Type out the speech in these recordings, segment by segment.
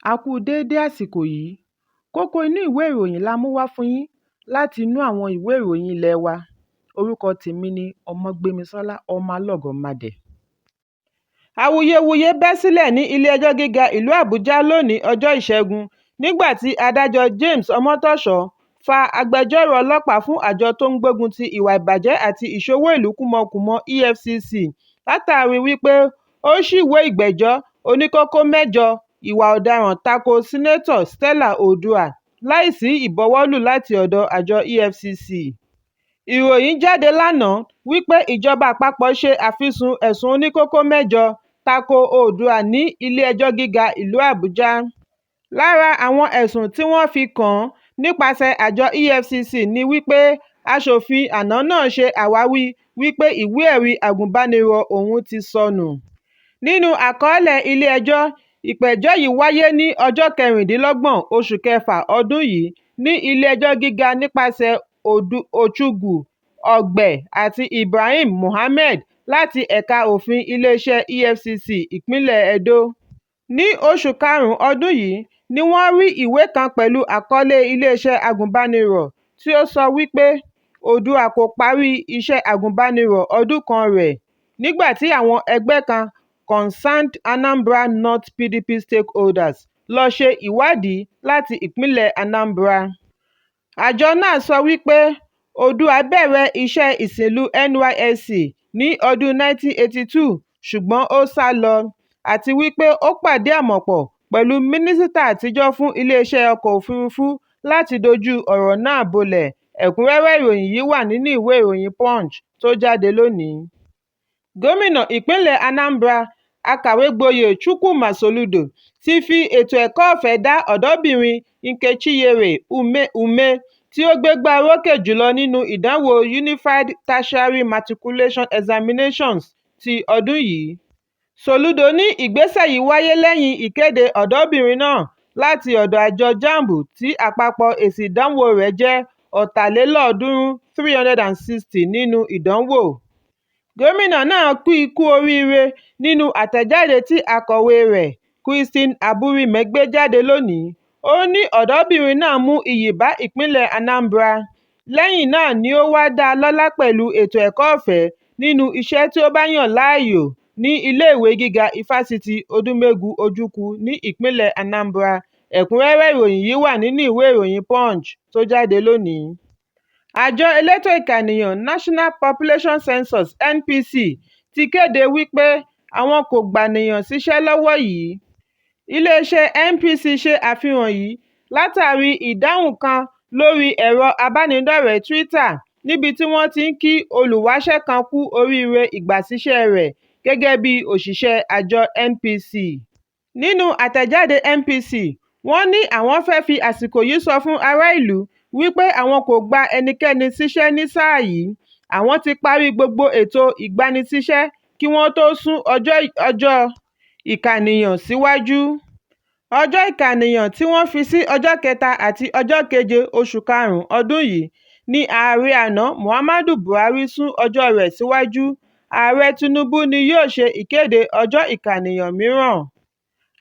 A kú déédé àsìkò yìí. Kókó inú ìwé ìròyìn la mú wá fún yín láti inú àwọn ìwé ìròyìn ilé wa. Orúkọ tèmi ni Ọmọgbémisọ́lá Ọmọlọ́gọ̀mádẹ. Awuyewuye bẹ́ sílẹ̀ ní ilé-ẹjọ́ gíga ìlú Àbújá lónìí ọjọ́ Ìṣẹ́gun nígbà tí adájọ́ James Omotosho fa agbẹjọ́rò ọlọ́pàá fún àjọ tó ń gbógun ti ìwà ìbàjẹ́ àti ìṣowó ìlú kúmọkùmọ EFCC látàrí wípé ó ṣíwèé ìgbẹ́jọ́ oníkókó mẹ́jọ ìwà ọ̀daràn tako Sínátọ̀ Stella Oduah láìsí ìbuwọ́lù láti ọ̀dọ̀ àjọ EFCC. Ìròyìn jáde lánàá wípé ìjọba àpapọ̀ ṣe àfisùn ẹ̀sùn oníkókó mẹ́jọ tako Oduah ní ilé-ẹjọ́ gíga ìlú Àbújá. Lára àwọn ẹ̀sùn tí wọ́n fi kàn án nípasẹ̀ àjọ EFCC ní wípé aṣòfin àná náà ṣe àwáwí wípé ìwé ẹ̀rí àgùnbánirọ̀ òun ti sọnù. Nínú àkọọ́lẹ̀ ilé-ẹjọ́, ìpẹ̀jọ́ yìí wáyé ní ọjọ́ 26 oṣù kẹfà ọdún yìí ní ilé-ẹjọ́ gíga nípasẹ̀ Ochukwu Ogbe àti Ibrahim Mohammed láti ẹ̀ka òfin iléeṣẹ́ EFCC ìpínlẹ̀ Edo. Ní oṣù karùn-ún ọdún yìí ni wọ́n rí ìwé kan pẹ̀lú àkọlé iléeṣẹ́ àgùnbánirọ̀ tí ó sọ wípé Oduah kò parí iṣẹ́ àgùnbánirọ̀ ọdún kan rẹ̀ nígbà tí àwọn ẹgbẹ́ kan Concerned Anambra North PDP Stakeholders lọ ṣe ìwádìí láti ìpínlẹ̀ Anambra. Àjọ náà sọ wípé Oduah bẹ̀rẹ̀ iṣẹ́ ìsìnlú NYSC ní ọdún 1982 ṣùgbọ́n ó sá lọ, àti wípé ó pàdí-àmọ̀ pọ̀ pẹ̀lú mínísítà àtijọ́ fún iléeṣẹ́ ọkọ̀ òfuurufú láti dojú ọ̀rọ̀ náà bolẹ̀. Ẹ̀kúnrẹ́rẹ́ ìròyìn yìí wà nínú ìwé ìròyìn Punch tó jáde lónìí. Gómìnà ìpínlẹ̀ Anambra, Akàwégboyè Chukwuma Soludo ti fi ètò ẹ̀kọ́ ọ̀fẹ́ dá ọ̀dọ́bìnrin Nkechinyere Umeh tí ó gbégbá orókè jùlọ nínú ìdánwò Unified Tertiary Matriculation Examinations ti ọdún yìí. Soludo ní ìgbésẹ̀ yìí wáyé lẹ́yìn ìkéde ọ̀dọ́bìnrin náà láti ọ̀dọ̀ àjọ JAMB tí àpapọ̀ èsì ìdánwò rẹ̀ jẹ́ 360 nínú ìdánwò. Gómìnà náà kí i kú oríire nínú àtẹ̀jáde tí akọ̀wée rẹ̀, Christine Aburime gbé jáde lónìí. Ó ní ọ̀dọ́bìnrin náà mú iyì bá ìpínlẹ̀ Anambra. Lẹ́yìn náà ni ó wá dá a lọ́lá pẹ̀lú ètò ẹ̀kọ́ ọ̀fẹ́ nínú iṣẹ́ tí ó bá yàn láàyò ní ilé-ìwé gíga Ifásitì Odumegwu Ojukwu ní ìpínlẹ̀ Anambra. Ẹ̀kúnrẹ́rẹ́ ìròyìn yìí wà nínú ìwé ìròyìn Punch tó jáde lónìí. Àjọ elétò ìkànìyàn National Population Census (NPC) ti kéde wípé àwọn kò gbànìyàn síṣẹ́ lọ́wọ́ yìí. Iléeṣẹ́ NPC ṣe àfihàn yìí látàrí ìdáhùn kan lórí ẹ̀rọ abánidọ́rẹ̀ẹ́ Twitter níbi tí wọ́n ti ń kí olùwáṣẹ̀ kan kú oríire ìgbasíṣẹ́ rẹ̀ gẹ́gẹ́ bí òṣìṣẹ́ àjọ NPC. Nínú àtẹ̀jáde NPC, wọ́n ní àwọn fẹ́ fi àsìkò yìí sọ fún ará ìlú wípé àwọn kò gba ẹnikẹ́ni síṣẹ́ ní sáà yìí, àwọn ti parí gbogbo ètò ìgbanisíṣẹ́ kí wọ́n tó sún ọjọ́ ìkànìyàn síwájú. Ọjọ́ ìkànìyàn tí wọ́n fi sí ọjọ́ 3 àti ọjọ́ 7 oṣù karùn-ún ọdún yìí ní ààrẹ àná Muhammadu Buhari sún ọjọ́ rẹ̀ síwájú. Ààrẹ Tinubu ni yóò ṣe ìkéde ọjọ́ ìkànìyàn mìíràn.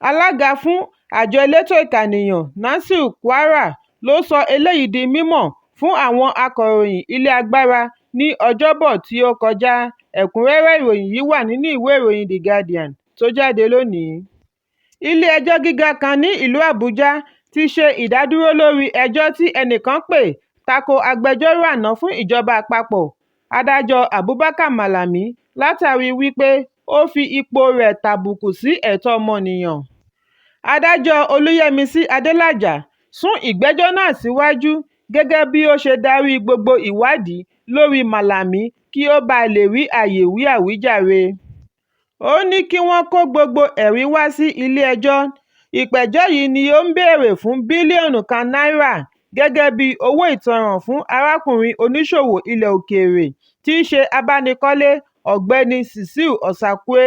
Alága fún àjọ elétò ìkànìyàn Nasir Kwarra ló sọ eléyìí di mímọ̀ fún àwọn akọ̀ròyìn ilé agbára ní Ọjọ́bọ̀ tí ó kọjá. Ẹ̀kúnrẹ́rẹ́ ìròyìn yìí wà nínú ìwé ìròyìn The Guardian tó jáde lónìí. Ilé-ẹjọ́ gíga kan ní ìlú Àbújá ti ṣe ìdádúró lórí ẹjọ́ tí ẹnìkan pè tako agbẹjọ́rò àná fún ìjọba àpapọ̀, Adájọ́ Abubakar Malami látàrí wípé ó fi ipòo rẹ̀ tàbùkù sí ẹ̀tọ́ ọmọnìyàn. Adájọ́ Olúyẹmisí Adélájà sún ìgbẹ́jọ́ náà síwájú gẹ́gẹ́ bí ó ṣe darí gbogbo ìwádìí lórí Malami kí ó ba lè rí àyè wí àwíjàre. Ó ní kí wọ́n kó gbogbo ẹ̀rí wá sí ilé-ẹjọ́. Ìpẹ̀jọ́ yìí ni ó ń béèrè fún bílíọ̀nù kan náírà gẹ́gẹ́ bíi owó ìtanràn fún arákùnrin oníṣòwò ilẹ̀ òkèèrè tí í ṣe abánikọ́lé Ọ̀gbẹ́ni Cecil Osakwe.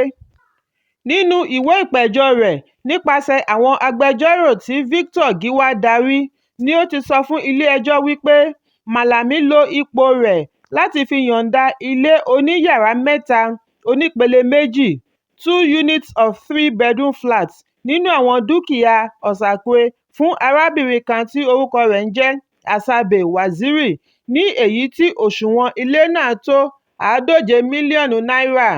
Nínú ìwé ìpẹ̀jọ́ rẹ̀ nípasẹ̀ àwọn agbẹjọ́rò tí Victor Giwa darí ni ó ti sọ fún ilé-ẹjọ́ wípé Malami lo ipòo rẹ̀ láti fi yọ̀ǹda ilé oníyàrá mẹ́ta onípele méjì, two units of three-bedroom flat nínú àwọn dúkìá Osakwe fún arábìnrin kan tí orúkọ rẹ̀ ń jẹ́ Asabe Waziri ní èyí tí òṣùwọ̀n ilé náà tó 150 mílíọ̀nù náírà.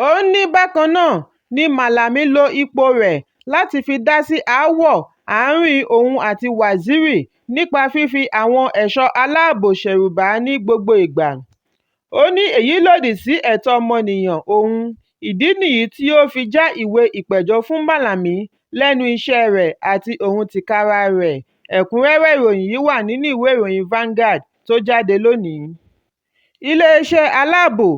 Ó ní bákan náà ni Malami lo ipò rẹ̀ láti fi dá sí aáwọ̀ àárín òun àti Waziri nípa fífi àwọn ẹ̀ṣọ́ aláàbò ṣẹ̀rùbà á ní gbogbo ìgbà. Ó ní èyí lòdì sí ẹ̀tọ́ ọmọnìyàn òun, ìdí nìyí tí ó fi já ìwé ìpẹ̀jọ́ fún Malami lẹ́nu iṣẹ́ẹ rẹ̀ àti òun tìkára rẹ̀. Ẹ̀kúnrẹ́rẹ́ ìròyìn yìí wà nínú ìwé ìròyìn Vanguard tó jáde lónìí. Iléeṣẹ́ Aláàbò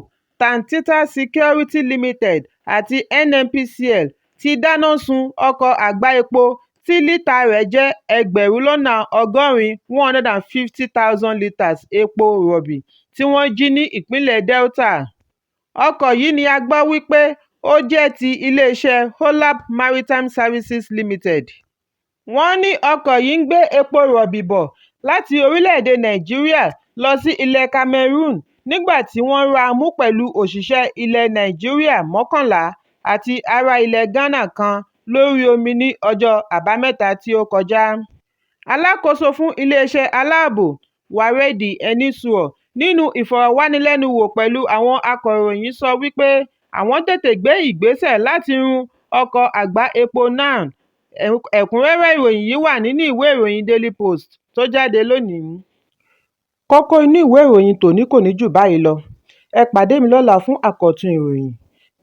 Tantita Security Limited àti NNPCL ti dáná sun ọkọ̀ àgbá epo tí lítà rẹ̀ jẹ́ 80,000 150,000 litres epo rọ̀bì tí wọ́n jí ní ìpínlẹ̀ Delta. Ọkọ̀ yìí ni a gbọ́ wípé ó jẹ́ ti iléeṣẹ́ Holab Maritime Services Limited. Wọ́n ní ọkọ̀ yìí ń gbé epo rọ̀bì bọ̀ láti orílẹ̀-èdè Nàìjíríà lọ sí ilẹ̀ Cameroon nígbà tí wọ́n rá a mú pẹ̀lú òṣìṣẹ́ ilẹ̀ Nàìjíríà 11 àti ará ilẹ̀ Ghana kan lórí omi ní ọjọ́ Àbámẹ́ta tí ó kọjá. Alákòóso fún iléeṣẹ́ aláàbò, Warede Enisuoh, nínú ìfọ̀rọ̀wánilẹ́nuwò pẹ̀lú àwọn akọ̀ròyìn sọ wípé àwọn tètè gbé ìgbésẹ̀ láti run ọkọ̀ àgbá epo náà. Ẹ̀kúnrẹ́rẹ́ ìròyìn yìí wà nínú ìwé ìròyìn Daily Post tó jáde lónìí. Kókó inú ìwé ìròyìn tòní kò ní jù báyìí lọ. Ẹ pàdé mi lọ́la fún àkọ́tún ìròyìn.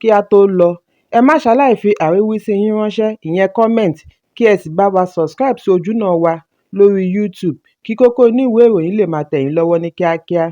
Kí á tó lọ, ẹ má ṣaláì fi àríwísí yín ránṣẹ́ ìyẹn comment kí ẹ sì bá wa subscribe sí ojúnà wa lórí YouTube kí kókó inú ìwé ìròyìn lè máa tẹ̀ yín lọ́wọ́ ní kíákíá.